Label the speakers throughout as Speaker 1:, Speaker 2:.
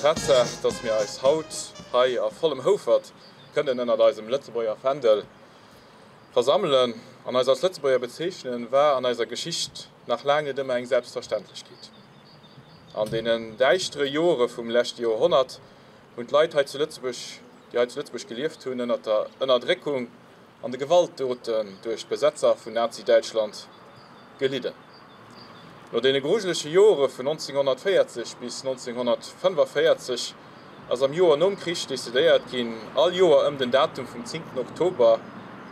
Speaker 1: Tatsaach, dass mir eis haut hei a vollem Houfert kënnen ënnert eisem Lëtzebuerger Fändel versammelen an eis als Lëtzebuerger bezeechnen, war an eiser Geschicht nach laang net ëmmer eng Selbstverständlechkeet. An deenen däischtere Jore vum leschte Joerhonnert hunn d'Leit hei zu Lëtzebuerg, déi hei zu Lëtzebuerg gelieft hunn, ënnert der Ënnerdréckung an de Gewaltdoten duerch d'Besetzer vun Nazi-Däitschland gelidden. No deene grujelege Jore vun 1940 bis 1945 ass am Joer nom Krich decidéiert ginn, all Joer ëm den Datum vum 10 Oktober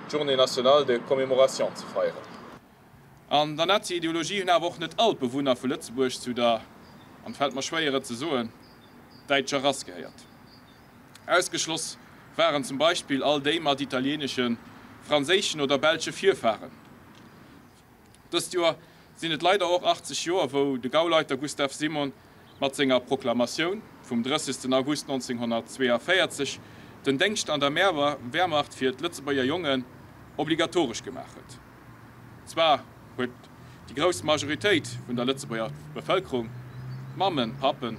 Speaker 1: d'Journée nationale de commémoration ze feieren. An der Nazi-Ideologie hunn awer och net all d'Bewunner vu Lëtzebuerg zu der, an et fält mer schwéier et ze soen, däitscher Rass gehéiert. Ausgeschloss waren zum Beispill all déi mat italieeneschen, franséischen oder belsche Virfaren. Dëst Joer sinn et leider och 80 Joer, wou de Gauleiter Gustav Simon mat senger Proklamatioun vum 30. August 1942 den Déngscht an der Wehrmacht fir d'Lëtzebuerger Jongen obligatoresch gemaach huet. Zwar huet déi grouss Majoritéit vun der Lëtzebuerger Bevëlkerung, Mammen, Pappen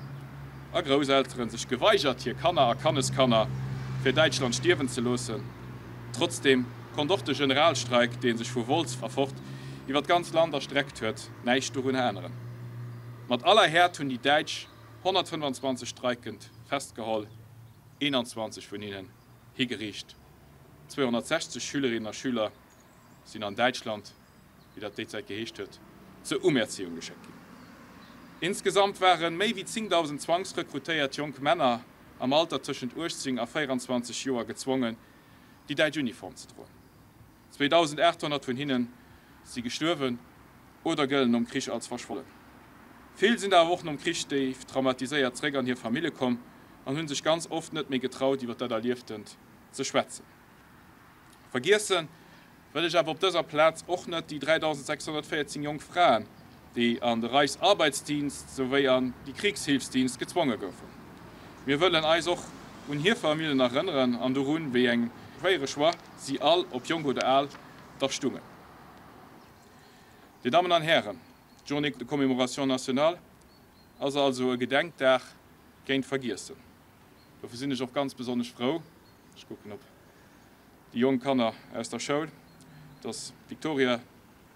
Speaker 1: a Grousselteren, sech geweigert hir Kanner a Kanneskanner fir Däitschland stierwen ze loossen. Trotzdeem konnt och de Generalstreik, dee sech vu Wolz erfort iwwer d'ganz Land erstreckt huet, näischt dorunner änneren. Mat aller Häert hunn déi Däitsch 125 Streikend festgeholl, 21 vun hinnen higeriicht, 260 Schülerinnen a Schüler sinn an Däitschland, wéi dat déi Zäit geheescht huet, zur Umerziehung geschéckt ginn. Insgesamt ware méi wéi 10.000 zwangsrekrutéiert jonk Männer am Alter tëschent 18 a 24 Joer gezwongen, déi däitsch Uniform ze droen. 2.800 vun hinne si gestuerwen oder gëllen nom Krich als verschwonnen. Vill sinn awer och nom Krich déif traumatiséiert zréck an hir Famille komm an hu sech ganz oft net méi getraut, iwwer dat Erlieftent ze schwätzen. Vergiesse wëll ech awer op dëser Plaz och net déi 3.614 jonk Fraen, déi an de Reichsarbeitsdienst souwéi an déi Kriegshilfsdienst gezwonge goufen. Mir wëllen eis och un hir Famillen erënneren an dorun, wéi engem schwéiere Choix si all, ob jonk oder al, dach stungen. Dir Dammen an Hären, d'Journée de commémoration nationale ass also e Gedenkdag géint d'Vergiessen. Dofir sinn ech och ganz besonnesch frou, ech kucken op déi jonk Kanner aus der Schoul, dass d'Victoria,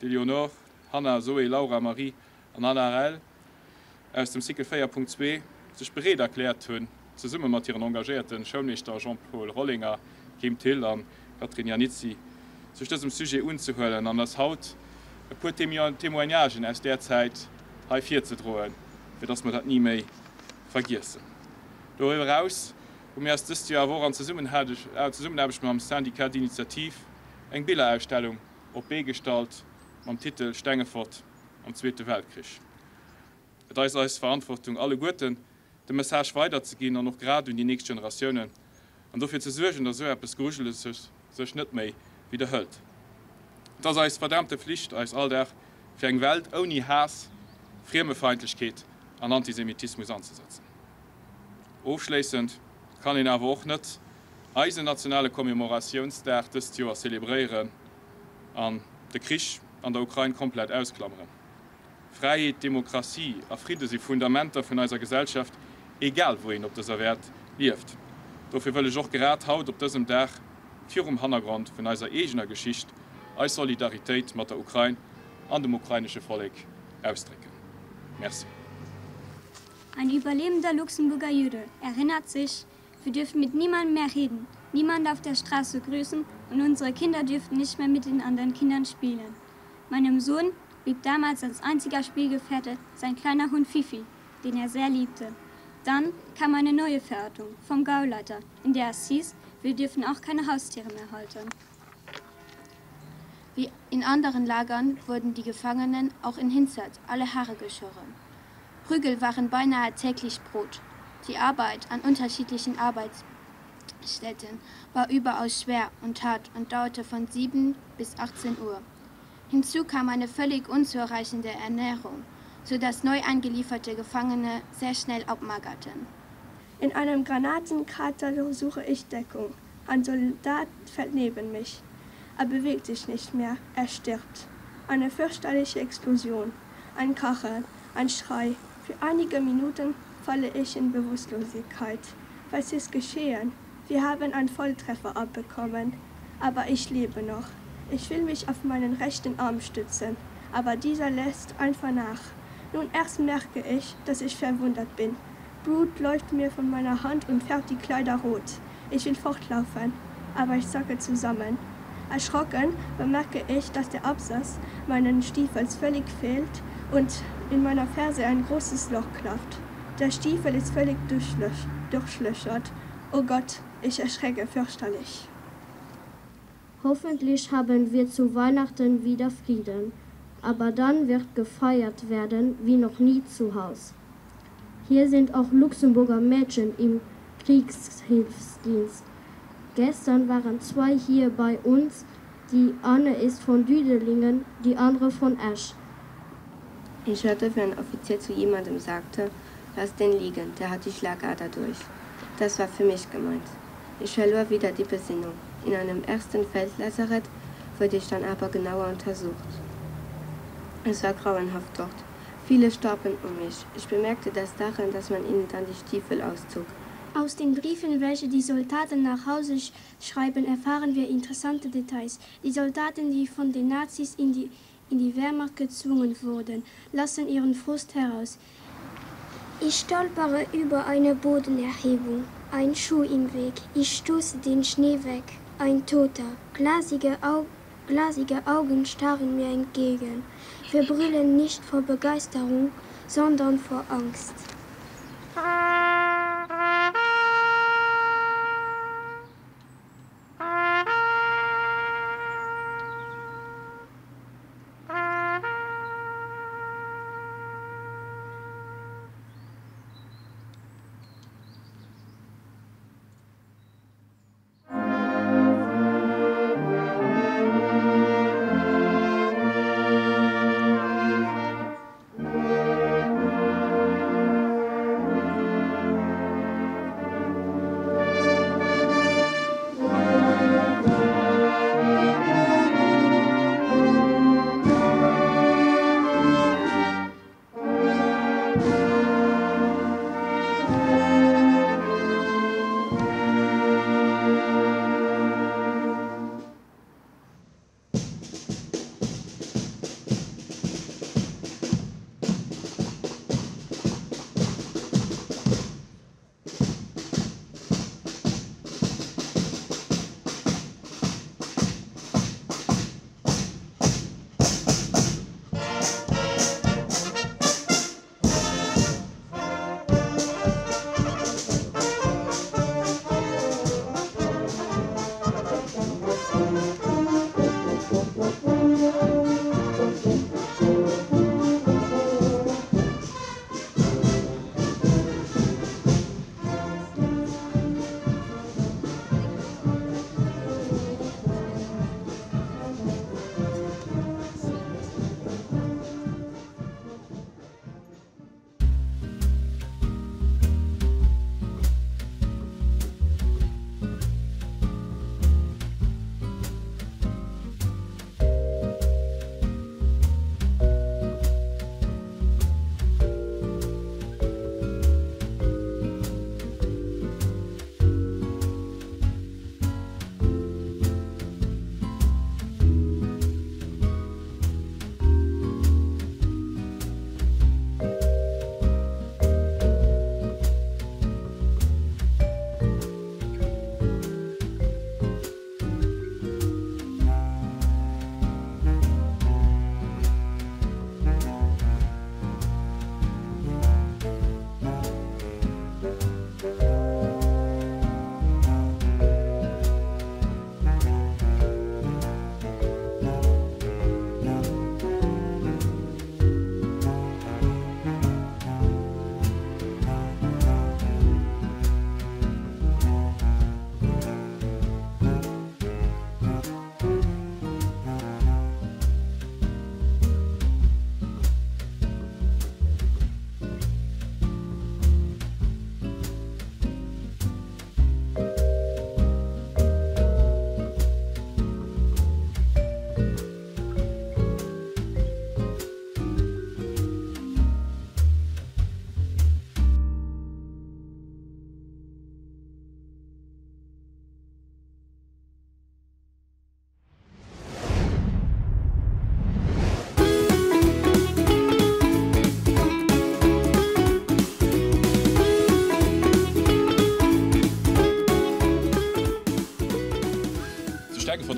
Speaker 1: d'Eleonore, d'Hanna, Zoé, Laura, Marie an Anna-Rahel aus dem Cycle 4.2 sech bereet erkläert hunn, zesumme mat hiren engagéierte Schoulmeeschter Jean-Paul Rollinger, Kim Thill an Catherine Iannizzi, sech dësem Sujet unzehuelen an eis haut e puer Témoignagen aus där Zäit hei virzedroen, fir dass mer dat ni méi vergiessen. Doriwwer eraus hu mir eis dëst Joer awer och an Zesummenaarbecht mam Syndicat d'Initiative eng Billerausstellung op d'Bee gestallt mam Titel Stengefort am Zweete Weltkrich. Et eis eis Verantwortung alleguerten, de Message weiderzeginn an och grad un déi nächst Generatiounen an dofir ze suergen, datt esou eppes Grujeleges sech net méi widderhëlt. Et ass eis verdaamte Flicht, eis all Dag fir eng Welt ouni Haass, Friemefeindlechkeet an Antisemitismus anzesetzen. Ofschléissend kann een awer och net eisen nationale Commemoratiounsdag dëst Joer zelebréieren an de Krich an der Ukrain komplett ausklammeren. Fräiheet, Demokratie a Fridde si Fundamenter vun eiser Gesellschaft, egal wou een op dëser Wäert lieft. Dofir wëll ech och grad haut op dësem Dag virum Hannergrond vun eiser eegener Geschicht eis Solidaritéit mat der Ukrain an dem ukrainesche Vollek ausdrécken. Merci.
Speaker 2: Ein überlebender Luxemburger Jude erinnert sich, wir dürfen mit niemandem mehr reden, niemand auf der Straße grüßen und unsere Kinder dürften nicht mehr mit den anderen Kindern spielen. Meinem Sohn blieb damals als einziger Spielgefährte sein kleiner Hund Fifi, den er sehr liebte. Dann kam eine neue Verordnung vom Gauleiter, in der es hieß, wir dürfen auch keine Haustiere mehr halten.
Speaker 3: Wie in anderen Lagern wurden die Gefangenen auch in Hinzert alle Haare geschoren. Prügel waren beinahe täglich Brot. Die Arbeit an unterschiedlichen Arbeitsstätten war überaus schwer und hart und dauerte von 7 bis 18 Uhr. Hinzu kam eine völlig unzureichende Ernährung, so dass neu eingelieferte Gefangene sehr schnell abmagerten.
Speaker 4: In einem Granatenkrater suche ich Deckung. Ein Soldat fällt neben mich. Er bewegt sich nicht mehr, er stirbt. Eine fürchterliche Explosion, ein Kacheln, ein Schrei. Für einige Minuten. falle ich in Bewusstlosigkeit. Was ist geschehen? Wir haben einen Volltreffer abbekommen. Aber ich lebe noch. Ich will mich auf meinen rechten Arm stützen, aber dieser lässt einfach nach. Nun erst merke ich, dass ich verwundert bin. Blut läuft mir von meiner Hand und färbt die Kleider rot. Ich will fortlaufen, aber ich sacke zusammen. Erschrocken bemerke ich, dass der Absatz meinen Stiefels völlig fehlt und in meiner Ferse ein großes Loch klafft. Der Stiefel ist völlig durchlöchert. Oh Gott, ich erschrecke fürchterlich.
Speaker 5: Hoffentlich haben wir zu Weihnachten wieder Frieden, aber dann wird gefeiert werden wie noch nie zu Haus. Hier sind auch Luxemburger Mädchen im Kriegshilfsdienst. Gestern waren zwei hier bei uns, die eine ist von Düdelingen, die andere von Esch.
Speaker 6: Ich hörte, wie ein Offizier zu jemandem sagte: „Lass den liegen, der hat die Schlagader durch. Das war für mich gemeint. Ich verlor wieder die Besinnung. In einem ersten Feldlazarett wurde ich dann aber genauer untersucht. Es war grauenhaft dort. Viele starben um mich. Ich bemerkte das daran, dass man ihnen dann die Stiefel auszog.
Speaker 7: Aus den Briefen, welche die Soldaten nach Hause schreiben, erfahren wir interessante Details. Die Soldaten, die von den Nazis in die, in die Wehrmacht gezwungen wurden, lassen ihren Frust heraus.
Speaker 2: Ich stolpere über eine Bodenerhebung, ein Schuh im Weg. Ich stoße den Schnee weg. Ein Toter. Glasige, Au glasige Augen starren mir entgegen. Wir brüllen nicht vor Begeisterung, sondern vor Angst.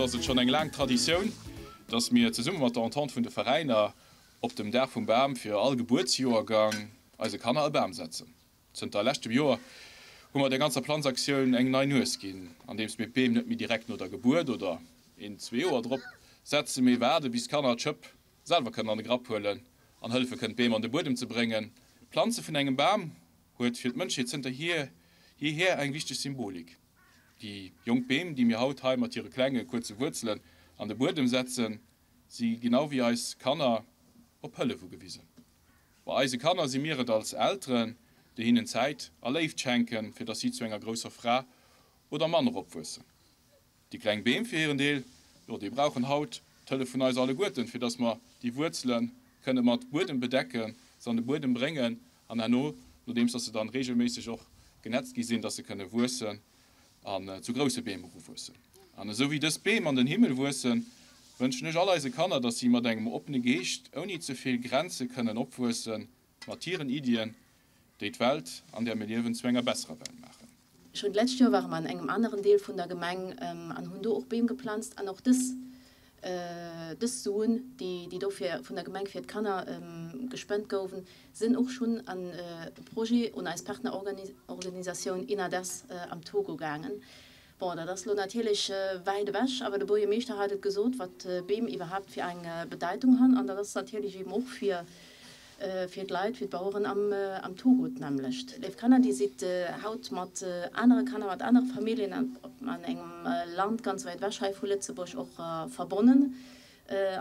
Speaker 1: ass et schonn eng laang Traditioun, dass mir zesumme mat der Entente vun de Veräiner op dem Dag vum Bam fir all Gebuertsjoergang eise Kanner e Bam setzen. Zënter leschtem Joer hu mer der ganzer Planzaktioun eng nei Nues ginn, andeems mir d'Beem net méi direkt no der Gebuert oder een, zwee Joer drop setzen, mee waarde bis d'Kanner d'Schëpp selwer kënnen an de Grapp huelen an hëllefe kënnen d'Beem an de Buedem ze bréngen. D'Planze vun engem Bam huet fir d'Mënschheet zënter jeehier eng wichteg Symbolik. Déi jonk Beem, déi mir haut hei mat hire klenge, kuerze Wuerzelen an de Buedem setzen, si genau wéi eis Kanner op Hëllef ugewisen. Bei eise Kanner si mir et als Elteren, déi hinnen Zäit a Léift schenken, fir dass si zu enger grousser Fra oder Mann eropwuessen. Déi kleng Beem fir hiren Deel, jo, déi brauchen haut d'Hëllef vun eis alleguerten, fir dass mer déi Wuerzele kënne mat Buedem bedecken, se an de Buedem bréngen an herno, nodeems dass se dann regelméisseg och genetzt gi sinn, dass se kënne wuessen an zu grousse Beem eruwuessen. An esou wéi dës Beem an den Himmel wuessen, wënschen ech all eise Kanner, dass si mat engem oppene Geescht, ouni ze vill Grenze kënnen opwuessen, mat hiren Iddien, déi d'Welt, an där mir liewen, zu enger besserer Welt maachen.
Speaker 8: Schonn d'lescht Joer ware mer an engem aneren Deel vun der Gemeng an hunn do och Beem geplanzt an och dës Dës Suen, déi dofir vun der Gemeng fir d'Kanner gespent gouwen, sinn och schonn an e Projet un eis Partnerorganisatioun INADES am Togo gaangen. Bon, dat ass elo natierlech wäit ewech, awer de Buergermeeschter hat et gesot, wat Beem iwwerhaapt fir eng Bedeitung han, an dat ass natierlech eben och fir fir d'Leit, fir d'Baueren am Togo d'nämmlecht. Léif Kanner, Dir sidd haut mat anere Kanner, mat anere Familljen an engem Land ganz wäit ewech hei vu Lëtzebuerg och verbonnen,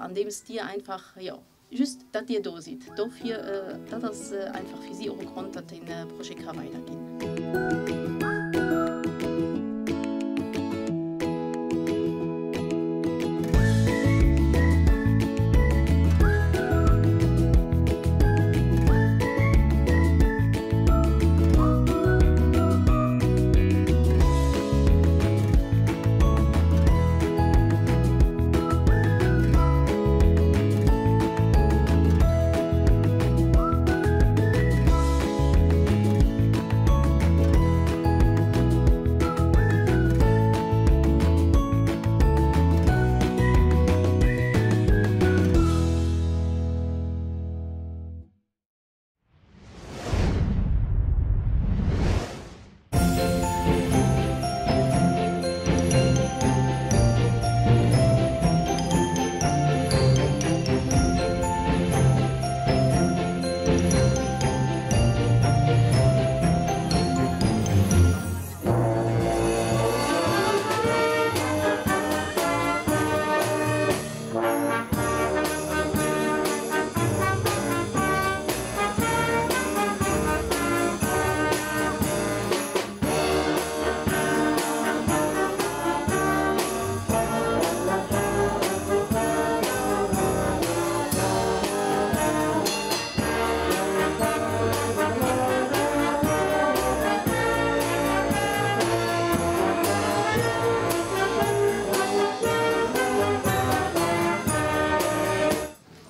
Speaker 8: andeems Dir einfach, jo, just datt Dir do sidd. Dofir, dat ass einfach fir si och e Grond, datt dee Projet ka weiderginn.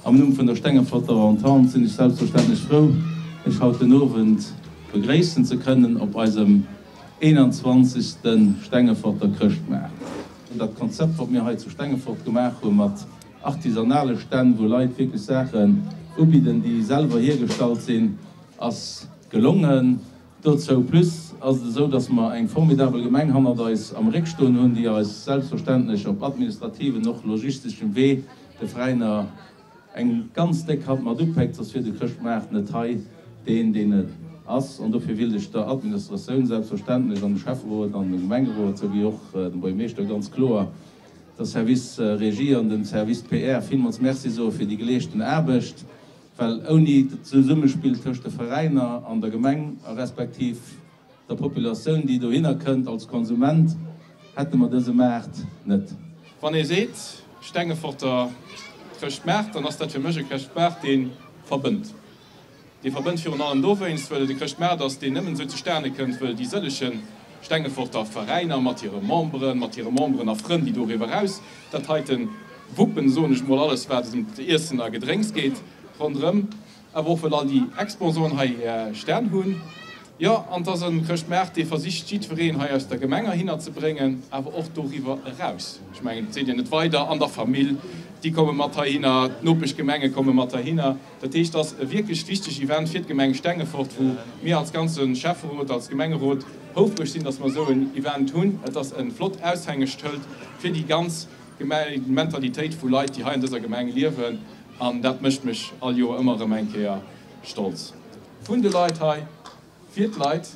Speaker 9: Am Numm vun der Stengeforter Entente sinn ech selbstverständlech frou, Iech haut den Owend begréissen ze kënnen op eisem 21. Stengeforter Chrëschtmaart. Dat Konzept, wat mir hei zu Stengefort gemaach hu mat artisanale Stänn, wou Leit wierklech Saachen ubidden, déi selwer hiergestallt sinn, ass gelongen. Dozou plus ass et esou, dass mer eng formidabel Gemeng hannert eis am Réck stoen hunn, déi eis selbstverständlech op administrativen, och logisteschem Wee, de Veräiner eng ganz déck Hand mat upéckt, soss wier de Chrëschtmaart net hei deen, deen en ass. An dofir willt ech der Administratioun selbstverständlech an dem Schäfferot an dem Gemengerot souwéi och dem Buergermeeschter ganz kloer der Service Régie an dem Service PR villmools Merci soe fir déi geleeschten Aarbecht. Well ouni d'Zesummespill tëscht de Veräiner an der Gemeng a respektiv der Populatioun, déi dohinner kënnt als Konsument, hätte mer dëse Maart net.
Speaker 1: Wann ee seet Stengeforter Chrëschtmaart, dann ass dat fir mech e Chrëschtmaart, dee verbënnt. Dee verbënnt virun allem dowéinst, well et e Chrëschtmaart ass, deen nëmmen esou zustane kënnt, wëll déi sëllege Stengeforter Veräiner mat hire Memberen, mat hire Memberen a Frënn, déi doriwwer eraus dat heiten wuppen, soen ech mol, alles wat ëm d'Iessen a Gedrénks geet ronderëm, awer och wëll all déi Exposanten hei hir Stänn hunn. Jo, an et ass e Chrëschtmaart, dee versicht, jiddwereen hei aus der Gemeng erhinner ze bréngen, awer och doriwwer eraus. Ech mengen, et seet een et weider an der Famill, déi komme mat heihinner, d'Nopeschgemenge komme mat heihinner. Dat heescht, et ass e wierklech wichteg Event fir d'Gemeng Stengefort, wou mir als ganze Schäfferot, als Gemengerot houfreg sinn, dass mer esou en Event hunn. Et ass e flott Aushängeschëld fir déi ganz Mentalitéit vu Leit, déi hei an dëser Gemeng liewen, an dat mécht mech all Joer ëmmer erëm eng Kéier stolz. Vun de Leit hei, fir d'Leit,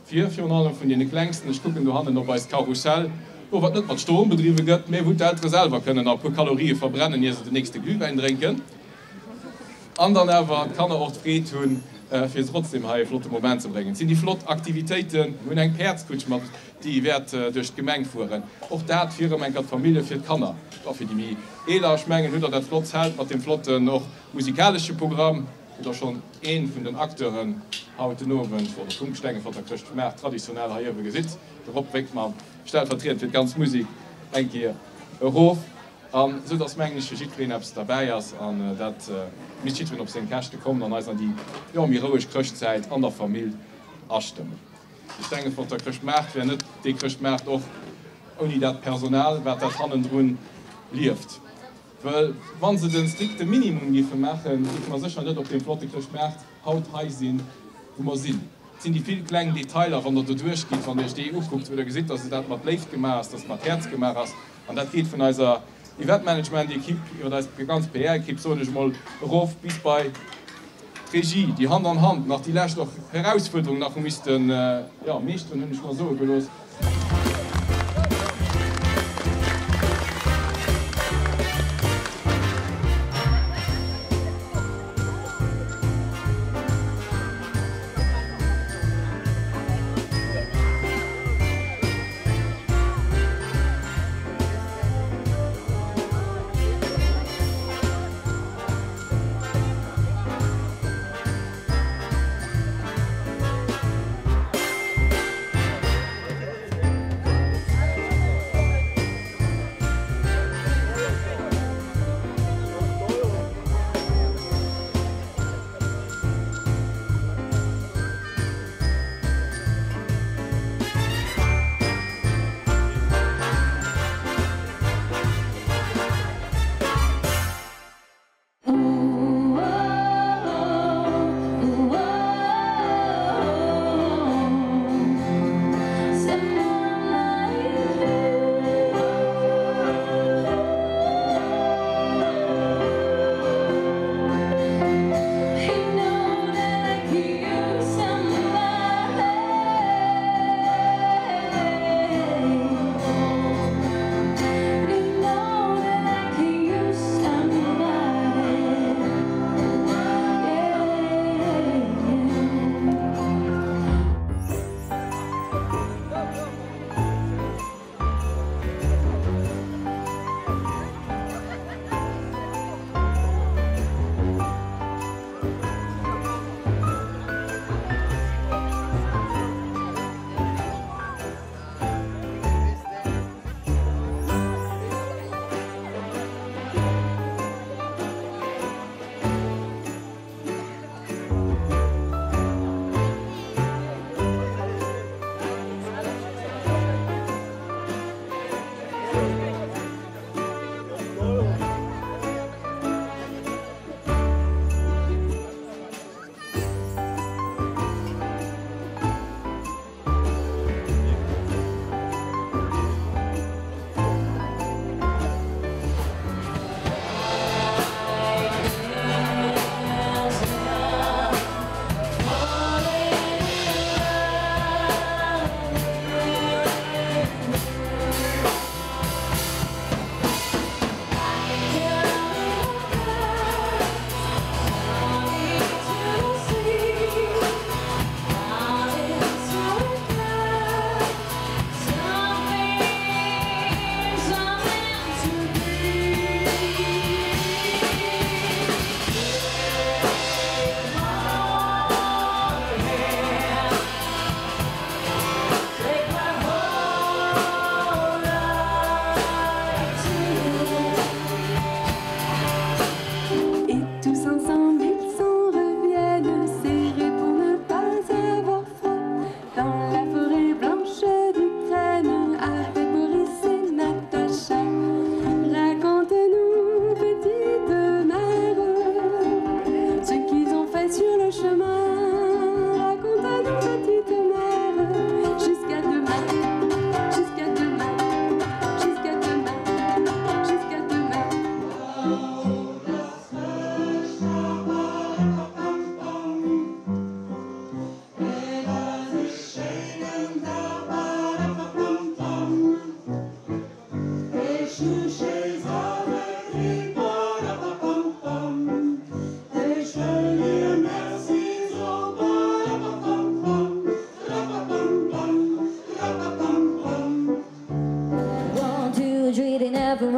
Speaker 1: fir virun allem vun deene Klengsten, ech kucken dohannen op eist Karussell, do wat net mat Strom bedriwwe gëtt, mä wou d'Eltere selwer kënnen nach e puer Kalorië verbrennen, ier se den nächste Glühwäin drénken, an dann awer d'Kanner och d'Freed hunn, fir trotzdem hei e flotte Moment ze bréngen. Et sinn déi flott Aktivitéiten, mir hunn eng Päerdskutsch mat, déi wäert duerch d'Gemeng fueren, och dat fir erëm eng Kéier d'Famillje, fir d'Kanner, a fir déi méi Eeler. Ech mengen, hutt Der dat flott Zelt mat deem flotten och musikalesche Programm. Hutt der schonn een vun den Acteuren haut den Owend oder vum Stengeforter Chrëschtmaart traditionnel hei uewe gesitt? De Rob wénkt mer stellvertriedend fir d'ganz Musik eng Kéier erof. An esou dass mengen ech fir jiddwereen eppes derbäi ass an dat misst jiddwereen op seng Käschte kommen an eis an déi, jo, méi roueg Chrëschtzäit an der Famill astëmmen. De Stengeforter Chrëschtmaart wär net dee Chrëschtmaart och ouni dat Personal wat dat hannendrun lieft. Well wa se de strikte Minimum géife maachen, géife mer sécher net op deem flotte Chrëschtmaart haut hei sinn, wou mer sinn. Et sinn déi vill kleng Detailer, wann Der doduerch gitt, wann Der Iech déi ukuckt, wou Der gesitt, dass dat mat Léift gemaach ass, dass et mat Häerz gemaach ass. An dat geet vun eiser Eventmanagement-Equipe iwwer eis ganz PR-Equipe, soen ech emol, erof bis bei d'Regie, déi Hand an Hand nach déi lescht och Erausfuerderung nach hu missten, jo, meeschteren, hunn ech mer soe gelooss.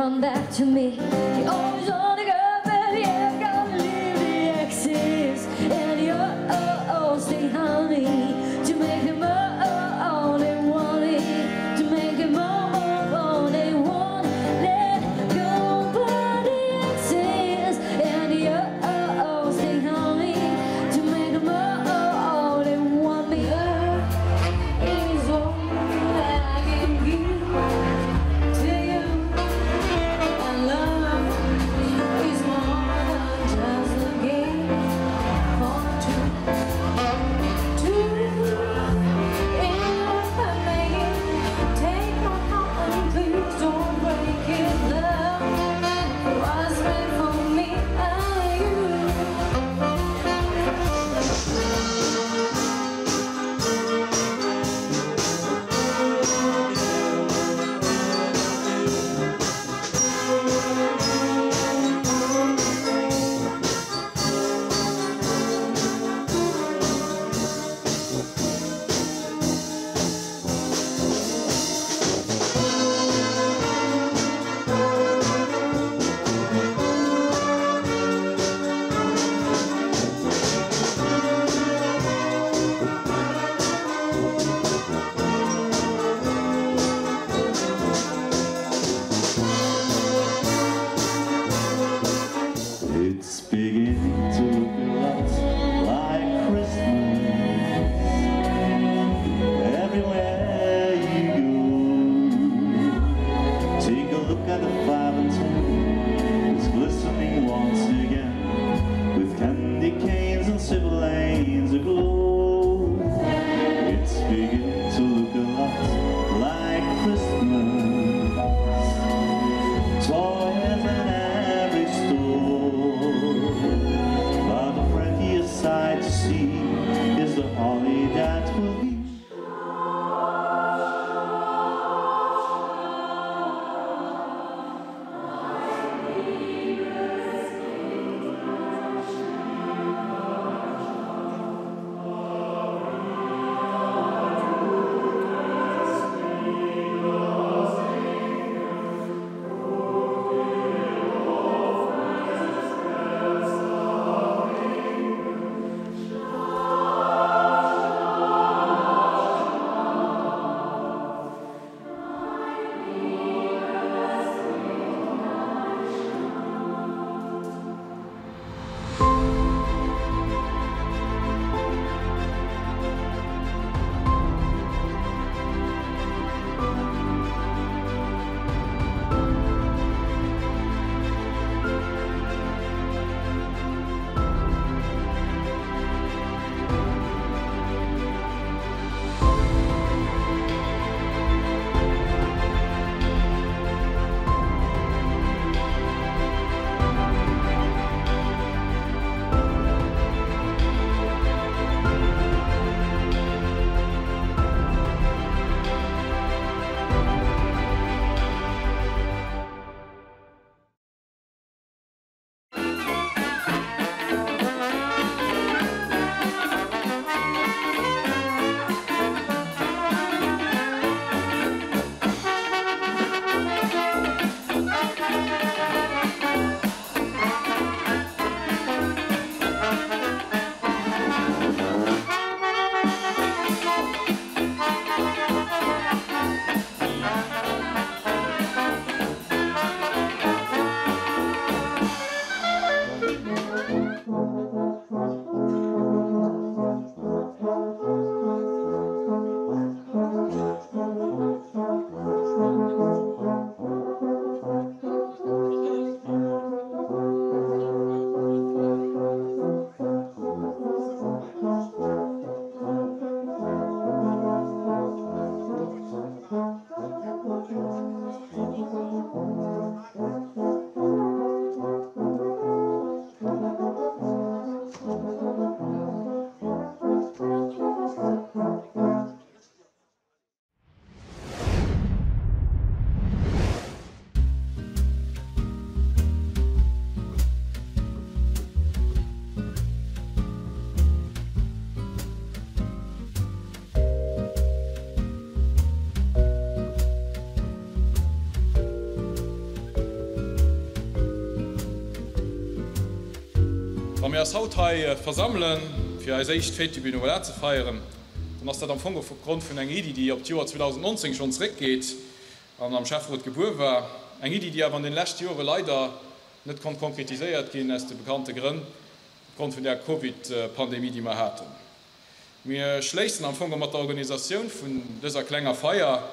Speaker 10: come back to me. You always wanna go, baby, I'm gonna leave the exes and you oh, stay honey to make them all they want it to make them all all they want. Let go, but the exes and you oh, stay honey to make them all they want me. Is all that I can give to you, and love is more than just a game for two. Two, if I make it, take my heart and please don't break it. Love was made for me and you.
Speaker 11: It's beginning to look a lot like Christmas everywhere you go. Take a look at the five and ten, it's glistening once again with candy canes and silver lanes aglow. It's beginning to look a lot like Christmas. Toys in every store, but the prettiest sight to see is the holly that will be.
Speaker 1: Wa mir eis haut hei versammelen, fir eis éischt Fête du Bénévolat ze feieren, dann ass dat am Fong opgrond vun enger Iddi, déi op d'Joer 2019 schonn zeréckgeet an am Schäfferot gebuer war. Eng Iddi, déi awer an den leschte Jore leider net konnt konkretiséiert ginn, aus de bekannte Grënn, opgrond vun där Covid-Pandemie, déi mer haten. Mir schléissen am Fong mat der Organisatioun vun dëser klenger Feier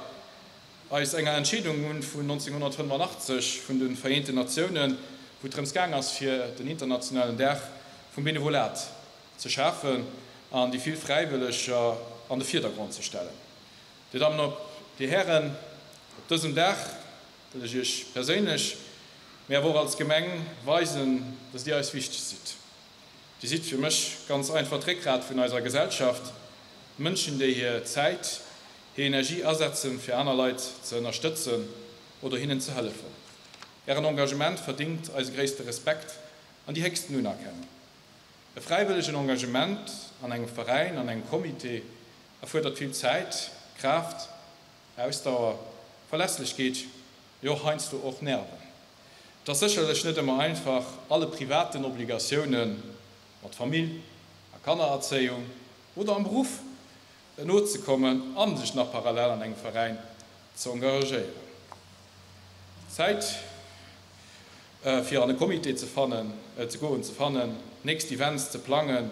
Speaker 1: eis enger Entscheedung un vun 1985 vun de Vereenten Natiounen, wou et drëms gaang ass fir den internationalen Dag vum Benevolat ze schafen an déi vill Fräiwëlleger an de Virdergrond ze stellen. Dir Dammen op Dir Hären, op dësem Dag wëll ech Iech perséinlech, mee awer och als Gemeng weisen, dass Dir eis wichteg sidd. Dir sidd fir mech ganz einfach d'Réckgrat vun eiser Gesellschaft, Mënschen, déi hir Zäit, hir Energie asetzen, fir aner Leit ze ënnerstëtzen oder hinnen ze hëllefen. Ären Engagement verdingt eise gréisste Respekt an déi héchsten Unerkennung. E fräiwëllegen Engagement an engem Veräin, an engem Comité erfuerdert vill Zäit, Kraaft, Ausdauer, Verlässlechkeet, jo heiansdo och Nerven. Et ass sécherlech net ëmmer einfach, alle privaten Obligatioune mat Famill a Kannererzéiung oder am Beruff nozekommen a sech nach parallel an engem Veräin ze engagéieren. Zäit fir an e Comité ze fannen, ze goen, ze fannen, nächst Events ze plangen,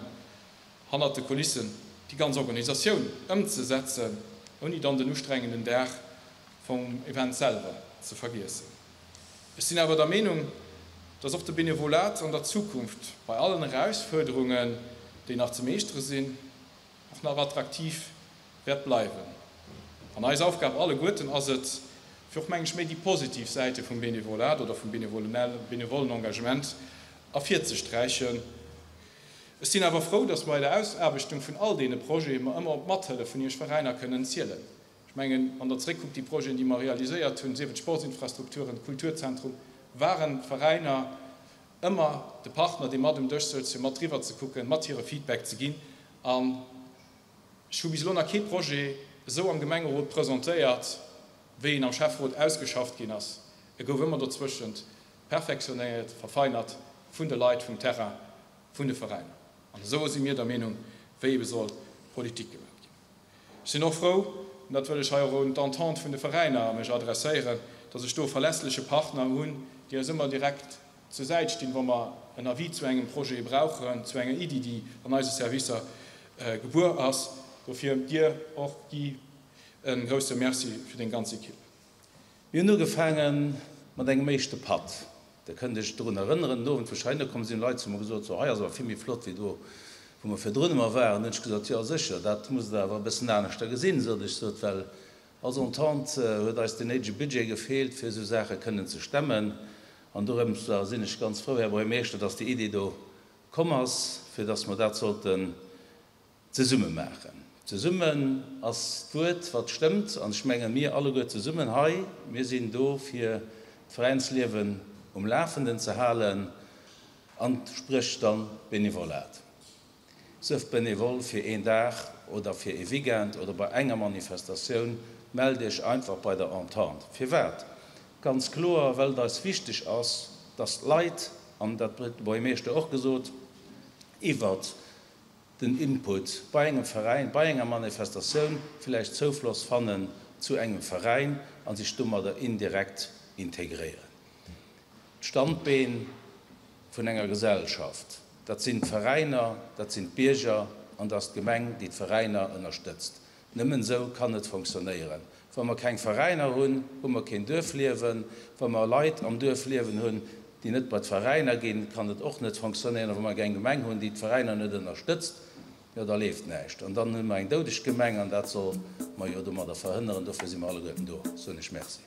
Speaker 1: hannert de Kulissen déi ganz Organisatioun ëmzesetzen, ouni dann den ustrengenden Dag vum Event selwer ze vergiessen. Ech sinn awer der Meenung, dass och de Benevolat an der Zukunft bei allen Erausfuerderungen, déi nach ze meeschtere sinn, och nach attraktiv wäert bleiwen. An eis Aufgab alleguerten ass et, fir och, meng ech, méi déi positiv Säite vum Benevolat oder vum benevollen Engagement ervirzesträichen. Ech sinn awer frou, dass mer bei der Ausaarbechtung vun all deene Projete mer ëmmer op d'Mathëllef vun Iech Veräiner kënnen zielen. Ech mengen, wann Der zeréckkuckt, déi Projeten, déi mer realiséiert hunn, sief et d'Sportsinfrastrukturen, d'Kulturzentrum, waren d'Veräiner ëmmer de Partner, dee mat um Dësch souz, fir mat driwwer ze kucken, mat hire Feedback ze ginn. An ech hu bis elo nach kee Projet esou am Gemengerot presentéiert, wéi en am Schäfferot ausgeschafft ginn ass. E gouf ëmmer dozwëschent perfektionéiert, verfeinert vun de Leit vum Terrain, vun de Veräiner. An esou si mir der Meenung, wéi ebe soll Politik gemaach ginn. Ech sinn och frou, an dat wëll ech hei och un d'Entente vun de Veräiner mech adresséieren, dass ech do e verlässleche Partner hunn, déi eis ëmmer direkt zur Säit stinn, wa mer en Avis zu engem Projet brauchen, zu enger Iddi, déi an eise Servicer gebuer ass. Dofir dir och, Guy, e grouse Merci fir deng ganz Equipe.
Speaker 9: Mir hunn ugefaange mat engem éischte Patt. Der kënnt Iech drun erënneren, den Owend, wou ech heihinner komm sinn, hunn Leit zu mer gesot, So, hei ass awer vill méi flott wéi do, wou mer virdrun ëmmer waren. Hunn ech gesot, Jo, sécher, dat musst Der awer e bëssen aneschter gesinn, sot ech, sot, well als Entente huet eis den néidege Budget gefeelt, fir esou Saache kënnen ze stemmen. An dorëmster sinn ech ganz frou, Här Buergermeeschter, dass déi Idee do komm ass, fir dass mer dat sollten Zesumme maachen. Zesummen ass d'Wuert, wat stëmmt. An ech mengen, mir alleguer zesummen hei, mir sinn do, fir d'Veräinsliewen um Lafenden ze halen, an spréch dann d'Benevolat. Sëf Benevole fir een Dag oder fir ee Weekend oder bei enger Manifestatioun, mellt Iech einfach bei der Entente. Firwat? Ganz kloer, well et eis wichteg ass, dass d'Leit, an dat huet de Buergermeeschter och gesot, iwwert den Input bei engem Veräin, bei enger Manifestatioun villäicht Zoufloss fannen zu engem Veräin a sech domadder indirekt integréieren. D'Standbeen vun enger Gesellschaft, dat sinn d'Veräiner, dat sinn d'Bierger an dat ass d'Gemeng, déi d'Veräiner ënnerstëtzt. Nëmmen esou kann et fonctionnéieren. Wa mer keng Veräiner hunn, hu mer keen Duerfliewen. Wa mer Leit am Duerf liewen hunn, déi net bei d'Veräiner ginn, kann et och net fonctionnéieren. A wa mer eng Gemeng hunn, déi d'Veräiner net ënnerstëtzt, jo da leeft näischt. An dann hu mer eng doudeg Gemeng an dat soll mer jo domadder verhënneren. Dofir si mer alleguerten do, soen ech Merci.